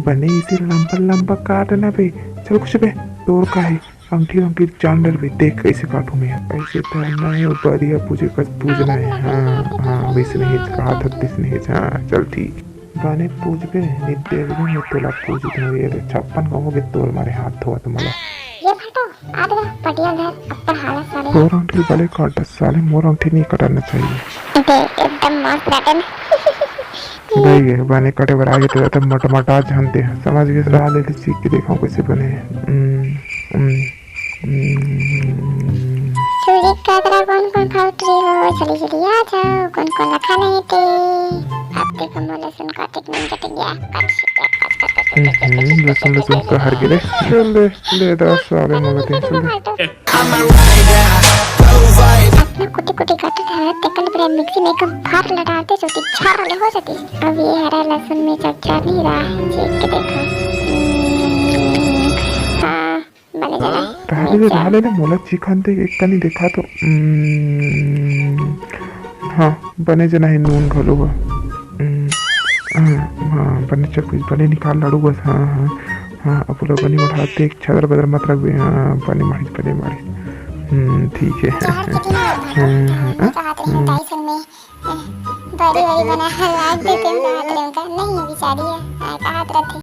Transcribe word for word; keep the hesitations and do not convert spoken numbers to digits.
बने इसे लंबा लंबा काटना बे। चल कुछ बे, तोर का हे? अंगठी अंगठी जान डर बे, देख कैसे काटू मैं। ऐसे तो नहीं हो, बढ़िया पूजे कस पूजना है। हाँ हाँ, वैसे नहीं है, कहा था वैसे नहीं है। हाँ चल ठीक। बने पूजबे, नित्य एकदम तोला पूज दूँ। ये ले, छप्पन कहूँ के तोर मारे हाथ धोवत मला। ये फटो, आ दे, पटिया घर, अब्बड़ हालत साले। तोर अंगठी बले काटस साले, मोर अंगठी नहीं कटाना चाहिए। दे, एकदम मस्त काटन। भाई, ये बने कटे बर आगे तो एकदम मोटमोटा जानते हैं, समझ गए? रहा ले, सीख के देखा कैसे बने। हम्म, हम्म, हम्म। सूजी का तरह कौन कौन फाउटरी हो, जल्दी जल्दी आ जाओ, कौन कौन रखा नहीं थे। अब देखो, मोला सुन काटे के नहीं कटेंगे। हम्म, लसुन, लसुन तो हर गिरे। चल दे, दे दस साले मोला तीन सौ। अपना कुटी कुटी काटत हवे, तेकर ले बढ़िया मिक्सी में एक फार लटाते, चोटी छार ले हो जाती। अब ये हरा लसुन में चरचरा नहीं रहा है, चीख के देखो। हम्म, हाँ, बने जना। रहले दे, रहले दे, मोला चिखन दे, एक कनी देखा तो। हम्म, हाँ, बने जना हे, नून घलो बा। हम्म, हाँ, हाँ, बने चक, बने निकाल लाड़ू बस। हाँ, हाँ, हाँ, अब ओला बने बढ़ा दे, एक छदर बदर मत रखबे। हाँ, बने मारिस, बने मारिस। हम्म, ठीक है। चार के दिन हो गए, हाँ, हाँ, हाँ, हाँ, कहात रहे हम्म। दाई संग में, बड़ी बड़ी बना है, आज देते हम कहात रहे उनका, नहीं बिचारी है, हाँ, कहात रहते।